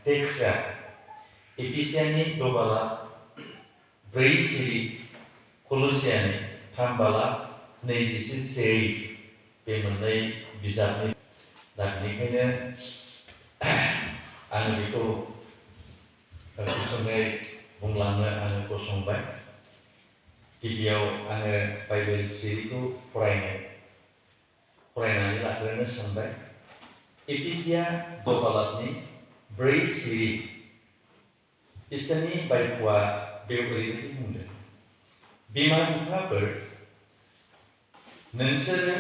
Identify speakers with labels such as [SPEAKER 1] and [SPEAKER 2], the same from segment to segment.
[SPEAKER 1] टेक्सआ एफिसियानि 2 बालाब 4 सिरि कलसियानि 3 बालाब 21 सेरि बे मोननै बिजाबनि दा बेनिखायनो आङो बेखौ गुसुङै बुंलांनो आङो गसंबाय। गिबियाव आङो बाइबेल सिरिखौ फरायनानै लाग्रोनो सानबाय। एफिसिया 2 बालाबनि 4 सिरि इसोरनि बायख'आ बेयाव ओरैबायदि बुंदों, बिमा बिफाफोर, नोंसोरो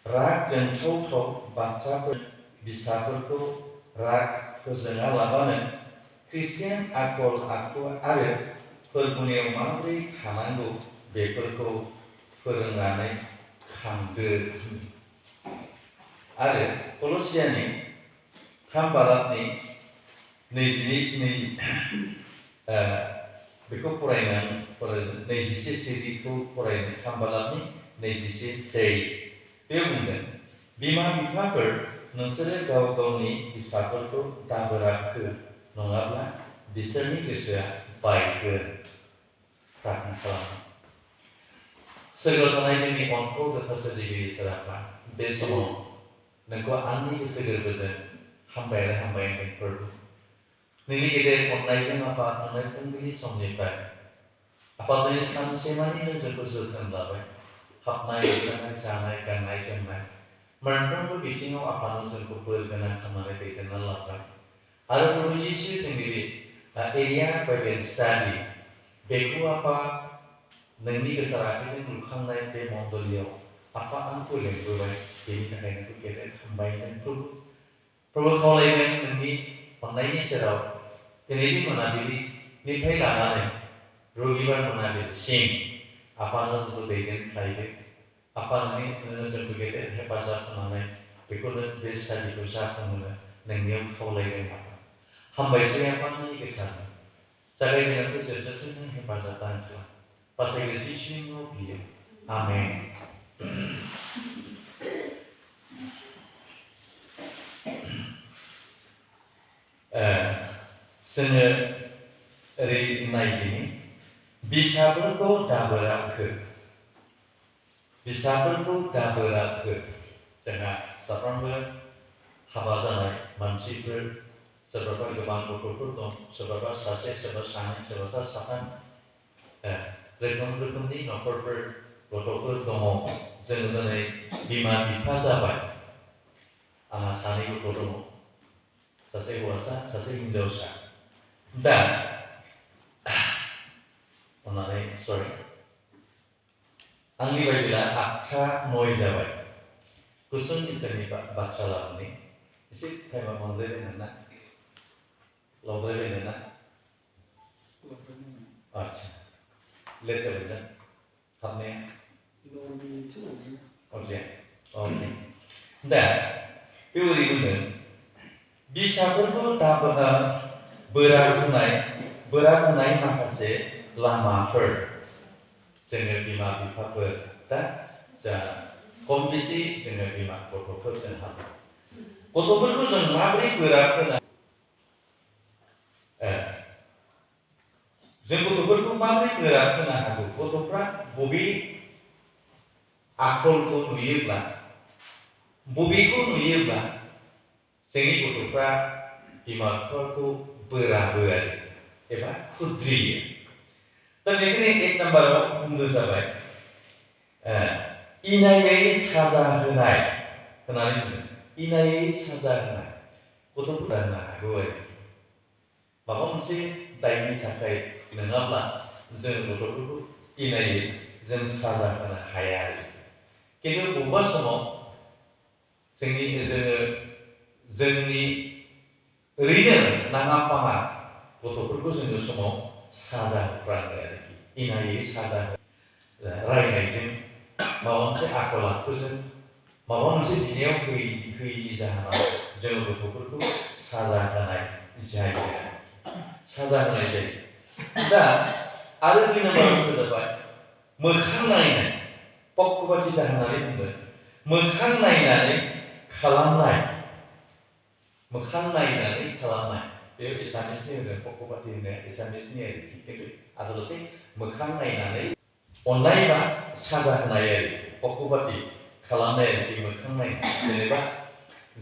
[SPEAKER 1] राग जोंथावथाव बाथ्राफोर फिसाफोरखौ राग फोजोङालाबानो ख्रिस्टियान आखल आखु आरो फोरबोनियाव माबोरै थानांगौ बेफोरखौ फोरोंनानै खांदो। आरो कलसियानि 3 बालाबनि 21 सिरिखौ फरायनो 3 बालाबनि 21 सेरि बे बुंदों, बिमा बिफाफोर, नोंसोरो गाव गावनि फिसाफोरखौ दाबोराखो, नङाब्ला बिसोरनि गोसोआ बायगोन। प्रार्थना खालाम। सोरगोआव थानाय जोंनि अनखौ गोथार सोरजिगिरि इसोर आफा, बे समाव नोंखौ आंनि गोसो गोरबोजों हामबाय फोरबो। नोंनि गेदेर अननायजों आफा थांनाय फुंबिलि समनिफ्राय आफा दिनै सानसेमानि नों जोंखौ जोथोन लाबाय। हाबनाय ओंखारनाय जानाय गाननाय जोमनाय मोनफ्रोमबो बिथिङाव आफा नों जोंखौ बोर गोनां खालामनानै दैदेनना लाबाय। आरो प्रभु जिसु जोंनि बे एरिया बाइबेल स्टाडि बेखौ आफा नोंनि गोथार आखाइजों लुखांनाय बे मण्डलियाव आफा आंखौ लेंबोबाय। बेनि थाखाय नोंखौ गेदेर हामबाय प्रभु खावलायदों नोंनि अननायनि सेराव दिनैनि मोनाबिलिनिफ्राय लानानै रबिबार मोनाबिलिसिम आफा जोंखौ दैदेनलायदो। आफा नोंनो जोंखौ गेदेर हेफाजाब होनानै बेखौनो बे स्टाडिखौ जाफुंहोनो नोंनियाव खावलायदों आफा। हामबायसै आफा नोंनि गोथार जागायजेननायखौ जोबजासिम नों हेफाजाब दान खालाम। बासायग्रा जिसुनि मुङाव बियो। आमेन। जोङो ओरै नायदिनि फिसाफोरखौ दाबोराखो जोंहा साफ्रोमबो हाबा जानाय मानसिफोर, सोरबाबा गोबां गथ'फोर दं, सोरबाबा सासे, सोरबा सानै, सोरबाबा साथाम रोखोमनि न'खरफोर गथ'फोर दङ। जोङो दिनै बिमा बिफा जाबाय। आंहा 2 गथ' दङ, सासे हौवासा सासे हिनजावसा। दा आंनि बाइबेला 8:9 जाबाय। गुसुं इसोरनि बाथ्रा लानानै एसे टाइमा बांद्रायबाय ना लावद्रायबाय ना? आच्छा लेट जाबाय ना हाबनाया? अके दा बे ओरै बुंदों, फिसाफोरखौ बोरा होनाय माखासे लामाफोर। जोङो बिमा बिफाफोर दा जा खम बेसि जोङो बिमा गथ'फोर जोंहा गथ'फोरखौ जों माबोरै बोरा होना जों गथ'फोरखौ माबोरै बोरा होनो हागौ? गथ'फ्रा बबे आखलखौ नुयोब्ला बबेखौ नुयोब्ला जोंनि गथ'फ्रा बिमा बिफाखौ बोराबो आरो एबा खुद्रियो। दा बेखायनो 1 नाम्बाराव बुंनो जाबाय इनायै साजा होनाय होननानै बुङो। इनायै साजा होनाय गथ'फोरा होनो हागौ आरो माबा मोनसे दायनि थाखाय नङाब्ला जों गथ'फोरखौ इनायै जों साजा होनो हाया आरो। खिन्थु बबेबा समाव जोंनि ओरैनो नाङा फाङा गथ'फोरखौ जोङो समाव साजा होफ्राङो आरोखि। इनायै साजा रायनायजों, माबा मोनसे आखल आखुजों, माबा मोनसे बिनायाव होयैनि जाहोनाव जोङो गथ'फोरखौ साजा होनाय जायो। दा आरो 2 नाम्बाराव जाबाय मोखां नायनाय। पक्षपातिता होननानै बुङो। मोखां नायनानै खालामनाय। बेयो एसामिसनि होनो पक्षपाति होननाया एसामिसनि आरोखि खिन्थु आसलथे मोखां नायनानै अननाय बा साजा होनाय आरोखि पक्षपाति खालामनाय आरोखि मोखां नायनाय जेनेबा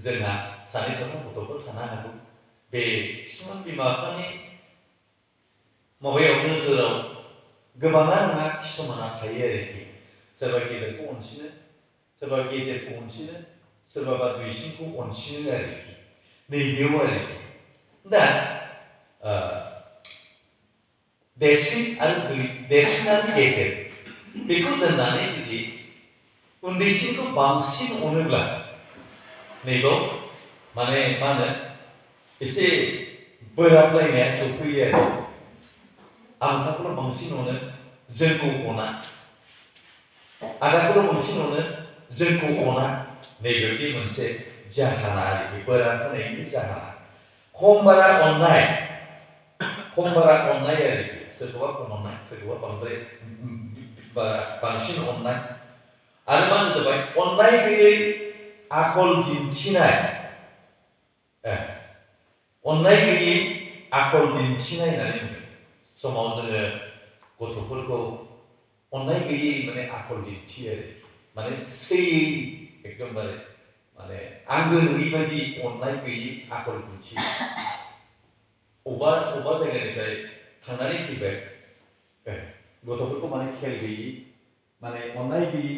[SPEAKER 1] जोंहा सानै साथाम गथ'फोर थानो हागौ बे किसुमान बिमा बिफानि माबायाव नोजोराव गोबाङा नङा किसुमाना थायो आरोखि सोरबा गेदेरखौ अनसिनो सोरबा गेदेरखौ अनसिनो सोरबाबा दुइसिनखौ अनसिनो आरोखि नैबेयाव आरोखि दा देरसिन आरो गेजेर बेखौ दोननानै जुदि उन्दैसिनखौ बांसिन अनोब्ला नैबाव माने मा होनो एसे बोराबलायनाया सौफैयो आरो आमखाखौल' बांसिन अनो जोंखौ अना आदाखौल' बांसिन अनो जोंखौ अना नैबेबायदि मोनसे जाहोना आरोखि बोराब होनायनि जाहोना खम बारा अननाय आरोखि सोरखौबा खम अननाय सोरखौबा बांद्राय बांसिन अननाय आरो मा जाबाय अननाय गैयै आखल दिन्थिनाय अननाय गैयै आखल दिन्थिनाय होननानै बुङो समाव जोङो गथ'फोरखौ अननाय गैयै माने आखल दिन्थियो आरो माने सैयै एकदमबारे माने आंगो नङि बायदि अननाय गैयै आखल दिन्थियो अबेबा जायगानिफ्राय थांनानै फैबाय गथ'फोरखौ माने खेल गैयै माने अननाय गैयै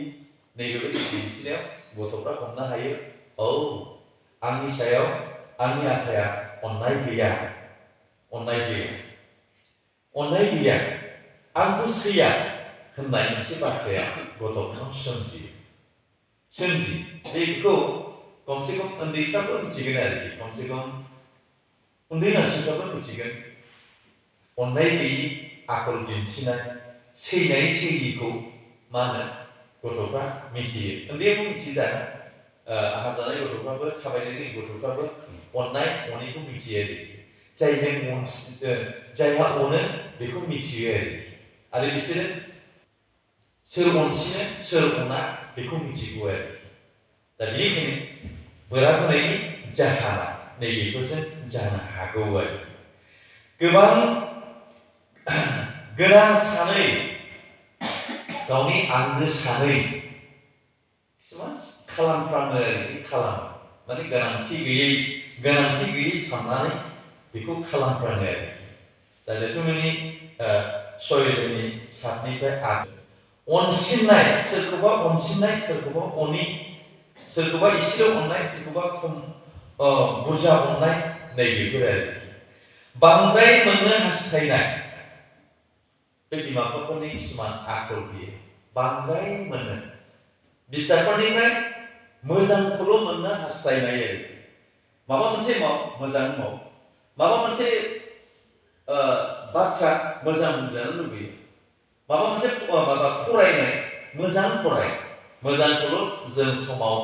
[SPEAKER 1] नैबेबायदि दिन्थिनायाव गथ'फ्रा हमनो हायो औ आंनि सायाव आंनि आफाया अननाय गैया आंखौ सैया होननाय मोनसे बाथ्राया गथ'फोरनाव सोमजियो बेखौ खमसे खम उन्दैफ्राबो मिथिगोन आरोखि खमसे खम उन्दै मानसिफ्राबो मिथिगोन अननाय गैयै आखल दिन्थिनाय सैयिखौ मा होनो गथ'फ्रा मिथियो उन्दैयाबो मिथियो दा आहार जानाय गथ'फ्राबो थाबायनो रोङि गथ'फ्राबो अननाय अनैखौ मिथियो आरोखि जायहा अनो बेखौ मिथियो आरो बिसोरो सोर अनसिनो सोर अना बेखौ मिथिगौ आरोखि दा बेनिखायनो बोराब होनायनि जाहोना नैबेफोरजों जानो हागौ आरो गोबां गोनां सानै गावनि आंगो सानै किसुमान खालामफ्राङो आरोखि खालामो माने गोनांथि गैयै साननानै बेखौ खालामफ्राङो आरोखि दा लेथुमनि सयजननि सातनिफ्राय आठ अनसिननाय सोरखौबा अनसिननाय सोरखौबा अनि सोरखौबा एसेल' अननाय सोरखौबा खम बुरजा अननाय नैबेफोर आरोखि बांद्राय मोननो हास्थायनाय बे बिमा बिफाफोरनि किसुमान आखल बियो बांद्राय मोनो बिसाफोरनिफ्राय मोजांखौल' मोननो हास्थायनाय आरोखि माबा मोनसे मोजां माबा मोनसे बाथ्रा मोजां बुंजानो लुबैयो माबा मोनसे फरायनाय मोजांखौल' जों समाव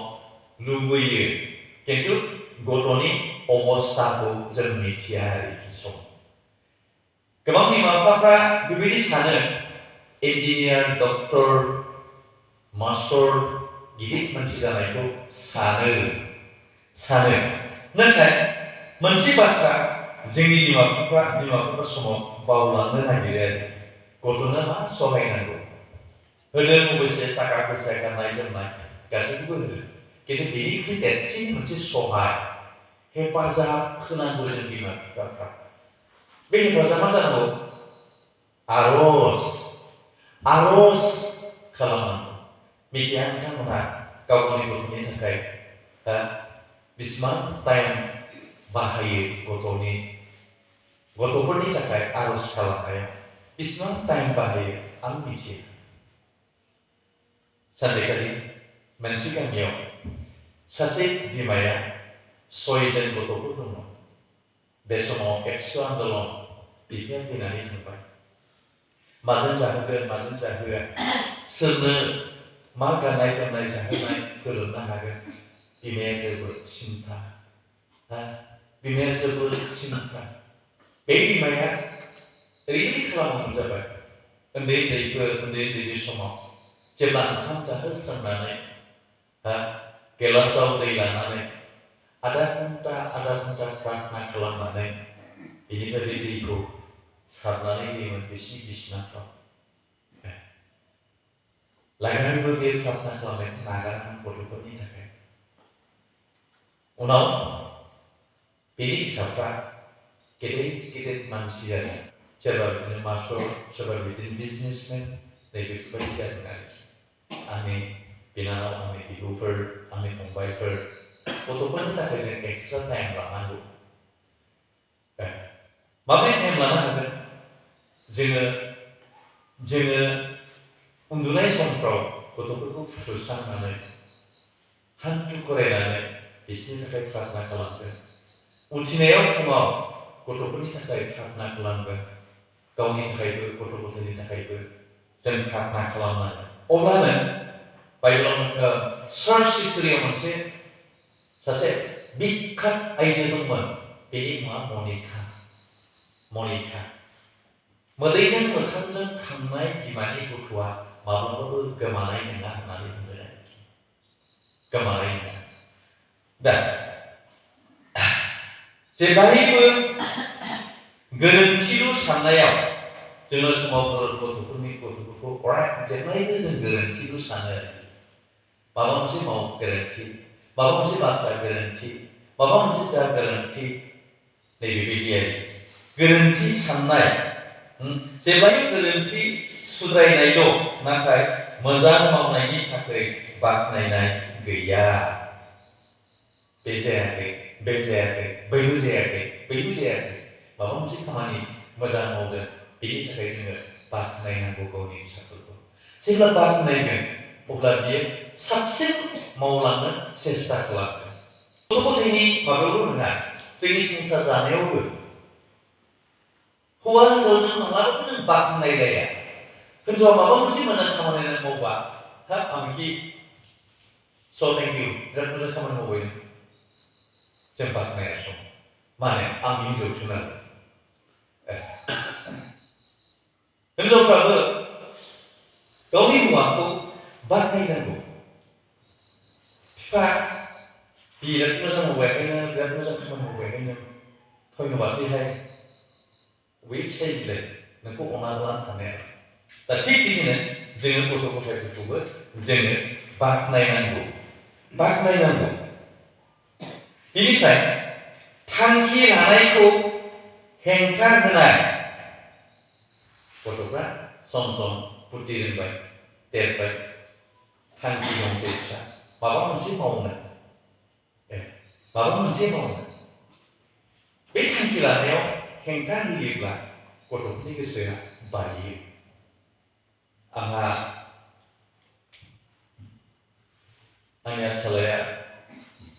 [SPEAKER 1] लुबैयो किन्तु गथ'नि अबस्थाखौ जों मिथिया आरोखि सम गोबां बिमा बिफाफ्रा बेबायदि सानो इन्जिनियार डक्टर मास्टर गिदिर मानसि जानायखौ सानो नाथाय मोनसे बाथ्रा जोंनि बिमा बिफाफ्रा समाव बावलांनो नागिरो आरो गथ'नो मा सहायनांगौ होदों अबयसे थाखा फैसा गाननाय जोमनाय गासैखौबो होदों किन्तु बेनिख्रुइ देरसिन मोनसे सहाय हेफाजाब होनांगौ जों बिमा बिफाफ्रा बे हेफाजाबा जानांगौ आर'ज खालामनांगौ मिथिया नोंथांमोनहा गाव गावनि गथ'नि थाखाय बेसेबां टाइम बाहायो गथ'फोरनि थाखाय आर'ज खालामनायाव बेसेबां टाइम बाहायो आं मिथियो सानसेखालि मोनसे गामियाव सासे बिमाया 6 जन गथ'फोर दङ बे समाव एबसु आन्दलन बिफाया फैनानै थांबाय माजों जाहोगोन माजों जाहोआ सोरनो मा गाननाय जोमनाय जाहोनाय फोरोंनो हागोन बिमाया जोबोद सिन्था बे बिमाया ओरैबायदि खालामोमोन जाबाय उन्दै समाव जेब्ला ओंखाम जाहोस्रांनानै गेलासाव दै लानानै आधा घन्टा प्रार्थना खालामनानै बेनिफ्राय बे दैखौ सारनानै होयोमोन बिसिनि बिसिनाफ्राव। लाइमोनबो बे प्रार्थना खालामनायखौ नागारामोन गथ'फोरनि थाखाय। उनाव बेनि फिसाफ्रा गेदेर गेदेर मानसि जादों। सोरबा बिदिनो मास्टर, सोरबा बिदिनो बिजनेसमेन, नैबेफोरबायदि जादों आरोखि। आंनि बिनानाव, आंनि बिब'फोर, आंनि फंबायफोर, गथ'फोरनि थाखाय जों एक्सट्रा टाइम लानांगौ। माबोरै टाइम लानो हागोन? जोङो उन्दुनाय समफ्राव गथ'फोरखौ फुथुस्रांनानै हान्थु खरायनानै बिसोरनि थाखाय प्रार्थना खालामगोन। उथिनायाव फुङाव गथ'फोरनि थाखाय प्रार्थना खालामगोन। गावनि थाखायबो, गथ' गथायनि थाखायबो जों प्रार्थना खालामनांगोन। अब्लानो बाइबेलाव चार्च हिस्टरियाव मोनसे सासे बिख्यात आइजो दंमोन। बेनि मुङा मनिका। मोदैजों मोखांजों खांनाय बिमानि गथ'आ माब्लाबाबो गोमानाय नङा होननानै बुंदों आरोखि। गोमानाय नङा। दा जेब्लायबो गोरोन्थिल' साननायाव जोङो समाव गथ'फोरखौ जेब्लायबो जों गोरोन्थिल' सानो आरोखि। माबा मोनसे गोरोन्थि, माबा मोनसे बाथ्रा गोरोन्थि, माबा मोनसे गोरोन्थि, नैबेबायदि आरो गोरोन्थि साननाय। जेब्लायबो गोरोन्थि सुद्रायनायल', नाथाय मोजां मावनायनि थाखाय बाख्नायनाय गैया। बे जायाखै, बैबो जायाखै। माबा मोनसे खामानि मोजां मावदों, बेनि थाखाय जोङो बाख्नायनांगौ गावनि फिसाफोरखौ। जेब्ला बाख्नायगोन, अब्ला बियो साबसिन मावलांनो सेस्था खालामगोन। गथ' गथायनि माबायावल' नङा, जोंनि संसार जानायावबो हौवा हिन्जावजों माब्लाबाबो जों बाख्नायलाया। हिन्जावा माबा मोनसे मोजां खामानि मावबा, आंखि थेंक इउ, बिराद मोजां खामानि मावबाय नों। जों बाख्नाया सम। माने आं हिन्जावसो नालाय। हिन्जावफ्राबो गावनि हौवाखौ बाख्नायनांगौ। बिफा, बिराद मोजां मावबायहायनो, बिराद मोजां खामानि मावबायहायनो, धन्यबादसैहाय। बै फिसाइ बिलाइ नोंखौ अनाब्लानो थानाया। दा थिग बिदिनो जोङो गथ' गथायफोरखौबो जोङो बाख्नायनांगौ। बेनिफ्राय थांखि लानायखौ हेंथा होनाय। गथ'फ्रा सम बुद्धि रोंबाय, देरबाय, थांखि दंसै फिसा, माबा मोनसे मावनो। बे थांखि लानायाव हेंथा होयोब्ला गथ'फोरनि गोसोआ बायो। आंनि फिसालाया,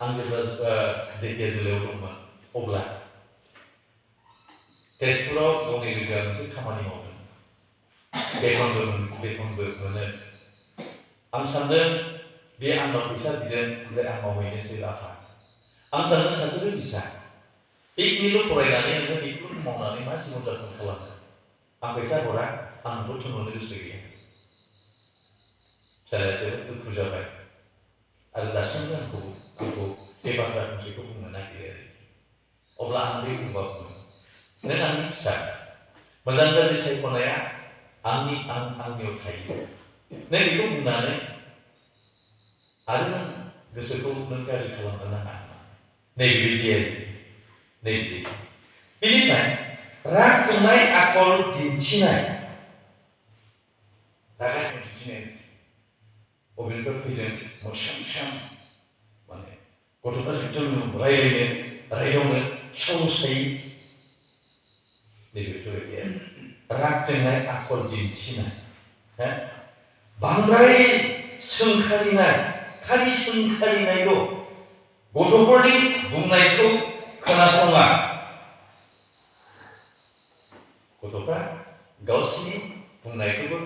[SPEAKER 1] आं जेब्ला देरजुलायाव दंमोन, अब्ला तेजपुराव गावनि लोगोआ मोनसे खामानि मावदों। बेथनबो मोनो। आं सानदों बे आंनाव फैसा बिदों, ओमफ्राय आं मावहैनोसै आफा। आं सानदों सासेबो फिसा, बेखिनिल' फरायनानै नोङो बेखौल' मावनानै मा जिबन जापन खालामनो? आं फैसा हरा, आं नोंखौ थिनहरनो गोसो गैया। फिसालाया जोबोद दुखु जाबाय आरो दासिमबो आंखौ बे बाथ्रा फंसेखौ बुंनो नागिरो आरोखि। अब्ला आं बे बुंबा बुङो, नों आंनि फिसा, मोजां गाज्रि सायख'नाया आंनियाव थायो। नों बेखौ बुंनानै आरो नों गोसोखौ गाज्रि खालामनो नाङा। नैबेबायदि आरोखि। बेनिफ्राय राग जोंनाय आखल दिन्थिनाय। रागा दिन्थिनाय बबेनिफ्राय फैदों मोस्रां माने गथ'फ्रा रायदावनो साहस थायो। नैबेफोरबायदि आरो राग जोंनाय आखल दिन्थिनाय। बांद्राय खालि सोंखारिनायल', गथ'फोरनि बुंनायखौ खोनासङा। गथ'फ्रा गावसिनि बुंनायखौबो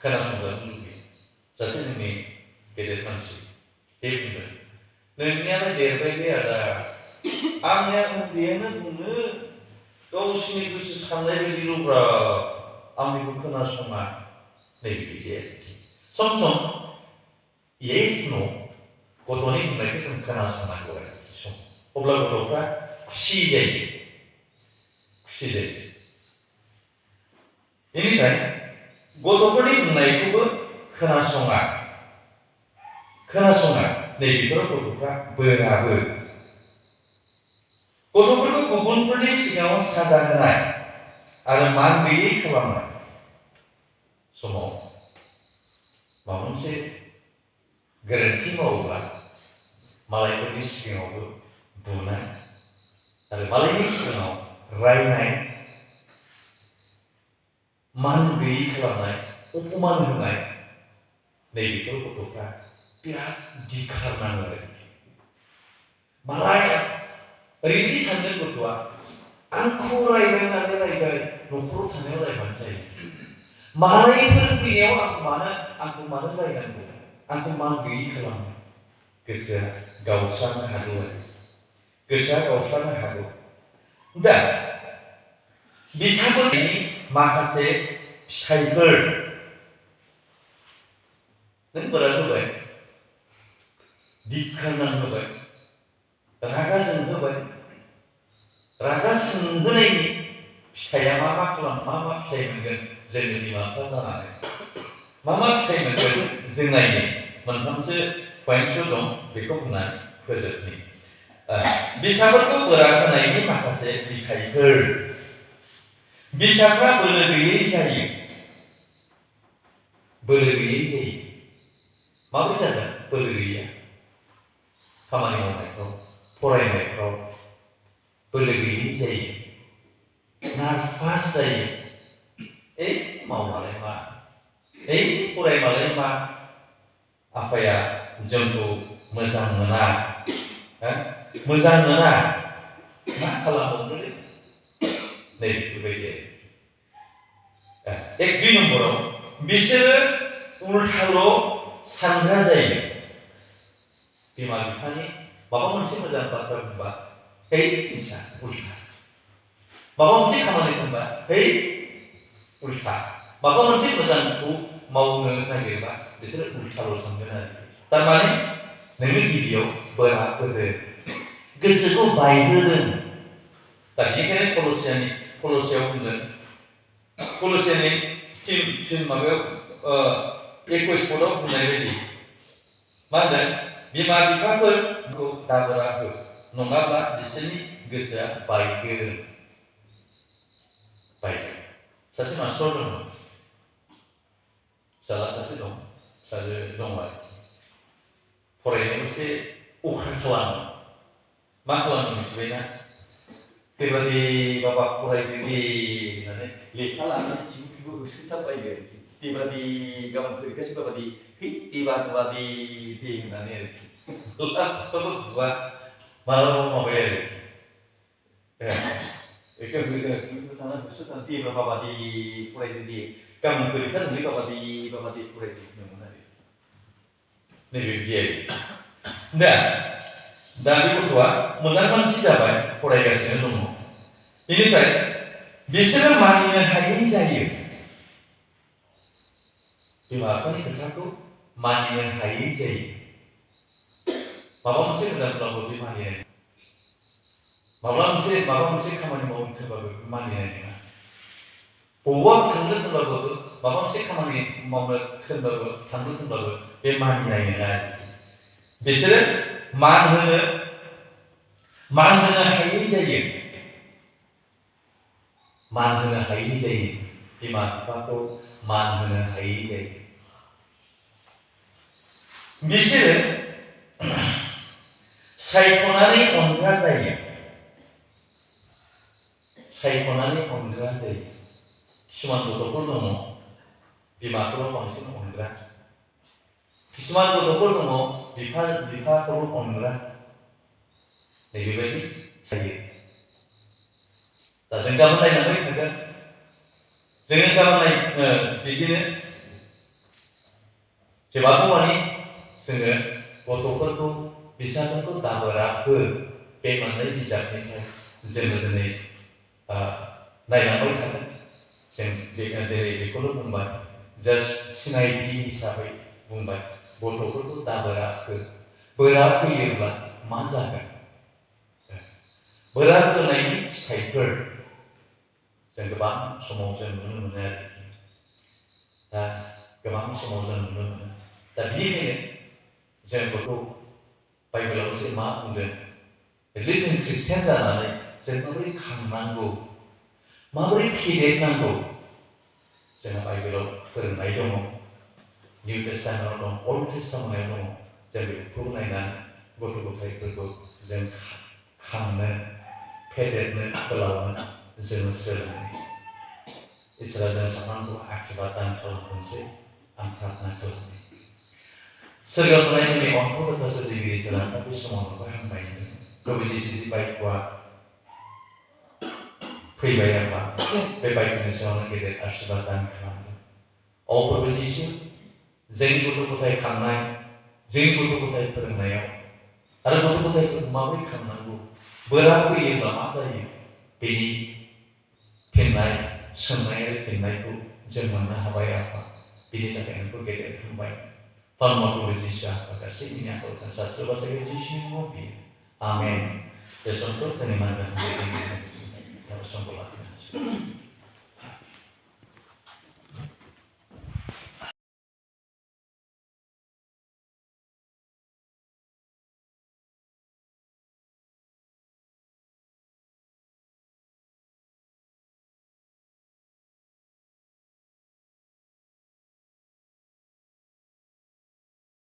[SPEAKER 1] खोनासंजानो लुबैयो। सासे जोंनि गेदेर मानसि बे बुंदों, नोंनियालाय देरबायलै आदा, आंनिया उन्दैयानो बुङो, गावसिनि गोसो साननाय बायदिल'ब्रा, आंनिखौ खोनासङा। नैबेबायदि आरोखि। सम येस नो गथ'नि बुंनायखौ जों खोनासंनांगौ आरोखि। अब्ला गथ'फ्रा खुसि जायो, खुसि जायो। बेनिफ्राय गथ'फोरनि बुंनायखौबो खोनासङा नैबेफोराव गथ'फ्रा बोराबो। गथ'फोरखौ गुबुनफोरनि सिगाङाव साजा होनाय आरो मान गैयै खालामनाय समाव माबा मोनसे गोरोन्थि मावोब्ला मालायफोरनि सिगाङावबो बुनाय आरो मालायनि सिगाङाव रायनाय, मान गैयै खालामनाय, अपमान होनाय नैबेखौ गथ'फ्रा बिराद धिक्कार नाङो आरो। मालाय ओरैबायदि सानदों गथ'आ, आंखौ रायबाय न'खराव थानायाव रायबानो जायो। मालायफोर फैनायाव आंखौ मानो रायनांगौ, आंखौ मान गैयै खालामो। गोसोआ गावस्रानो हागौ। दा बिसाफोरनि माखासे फिथाइफोर नों बोराब होबाय, धिक्कार नांहोबाय, रागा जोंहोबाय, रागा सोंहोनायनि फिथाइया मा फिथाइ मोनगोन जोंनि बिमा बिफा जानानै? मा फिथाइ मोनगोन जों नायनि मोनथामसो पइन्टसफोर दं, बेखौ बुंनानै फोजोबनि। बिसाफोरखौ बोराब होनायनि माखासे बिथाइफोर। बिसाफ्रा बोलो गैयै जायो। माबोरै जागोन बोलो गैया? खामानि मावनायफ्राव, फरायनायफ्राव बोलो गैयै जायो, नार्भास जायो। मावमालाय मा, फरायमालाय मा, आफाया जोंखौ मोजां मोना, मा खालामबावनो नैबेफोरबायदि। 2 नम्बराव बिसोरो उल्थाल' सानग्रा जायो। बिमा बिफानि माबा मोनसे मोजां बाथ्रा बुंबा निसा उल्था, माबा मोनसे खामानि बुंबा उल्था, माबा मोनसे मोजांखौ मावनो नागिरबा बिसोरो उल्थाल' सानगोन आरो। थारमाने नोङो गिबियाव बोराब होदो, गोसोखौ बायहोदों। दा बेनिखायनो कल'सियाव बुंदों, कल'सियानि माबायाव 21 पदआव बुंनाय बायदि मा होनदों? बिमा बिफाफोरखौ दाबोरा हो, नङाब्ला बिसोरनि गोसोआ बायगोन। सासे मास्टर दङ, फिसाला सासे दं, फिसाजो दं आरो फरायनायाव एसे अख्रा खालामो। मा खालामो मिथिबायना? बेबादि बाबा फरायदो होननानै लेखा लानानै खिबु होसोथाबबायो आरोखि। बेबादि गाबोन फरिखासो बाबादि बेबादि होननानै आरोखि। बुवा मालाबा माबाया आरोखि। बाबादि फरायदो दे, गाबोन फरिखा नोंनि बाबादि फरायदो होनोमोन आरो। नैबेबायदि आरो। दा बे गथ'आ मोजां मानसि जाबाय, फरायगासिनो दङ। बेनिफ्राय बिसोरो मानिनो हायै जायो। बिमा बिफानि खोथाखौ मानिनो हायै जायो। माबा मोनसे मोजां खालामबाबो बे मानिनाय नङा। माबा मोनसे खामानि मावनो थिनबाबो मानिनाय नङा। बबावबा थांनो थिनबाबो, माबा मोनसे खामानि मावनो थिनबाबो बे मानिनाय नङा आरोखि। बिसोरो मान होनो हायै जायो। बिमा बिफाखौ मान होनो हायै जायो। बिसोरो सायख'नानै अनग्रा जायो। किसुमान गथ'फोर दङ बिमाखौल' बांसिन अनग्रा, किसुमान गथ'फोर दङ बिफाखौल' अनग्रा। नैबेबायदि जायो। दा जों गाबोन नायलांबाय थागोन। जोङो गाबोन बिदिनो जेबाबो माने जोङो गथ'फोरखौ, बिसाफोरखौ दाबोरा हो, बे मोननै बिजाबनिफ्राय जोङो दिनै नायलांबाय थागोन। जों दिनै बेखौल' बुंबाय, जास्ट सिनायथि हिसाबै बुंबाय, गथ'फोरखौ दाबोरा हो। बोराब होयोब्ला मा जागोन? बोरा होनायनि फिथाइफोर जों गोबां समाव जों नुनो मोनो आरोखि। दा गोबां समाव जों नुनो मोनो। दा बेनिखायनो जों बेखौ बाइबेलाव जे मा बुंदों, एटलिस्ट जों ख्रिस्टियान जानानै जों माबोरै खांनांगौ, माबोरै फेदेरनांगौ, जोंहा बाइबेलाव फोरोंनाय दङ। निउ टेस्टामेन्टआव दं, अल्ड टेस्टामेन्टआव दङ। जों बेखौ नायनानै गथ' गथायफोरखौ जों खांनो, फेदेरनो, फोलावनो जोङो सोलोङो। इसोरा जों साफ्रोमखौ आशीर्बाद दान खालामथोंसै। आं प्रार्थना खालामो। सोरगोआव थानाय जोंनि अनथोब गोथार सोरजिगिरि इसोरा बे समाव नोंखौ हामबाय होनदों। प्रभु जिसुनि बाइकआ फैबाय आफा, बे बाइकनि सायावनो गेदेर आशीर्बाद दान खालामदों। अ प्रभु जिसु, जोंनि गथ' गथाय खांनाय, जोंनि गथ' गथाय फोरोंनायाव आरो गथ' गथायफोरखौ माबोरै खांनांगौ, बोरा फैयोब्ला मा जायो, बेनि फिननाय, सोंनाय आरो फिननायखौ जों मोननो हाबाय आफा। बिनि थाखाय नोंखौ गेदेर हामबाय। धन्यबाद प्रभु जिसु आफा, गासैनि आखलखौ सास्त्रबा जायगा जिसुनि मुङाव बियो। आमेन। बे समखौ जोंनि मानगोनां समखौ लाखिनो हासिगोन।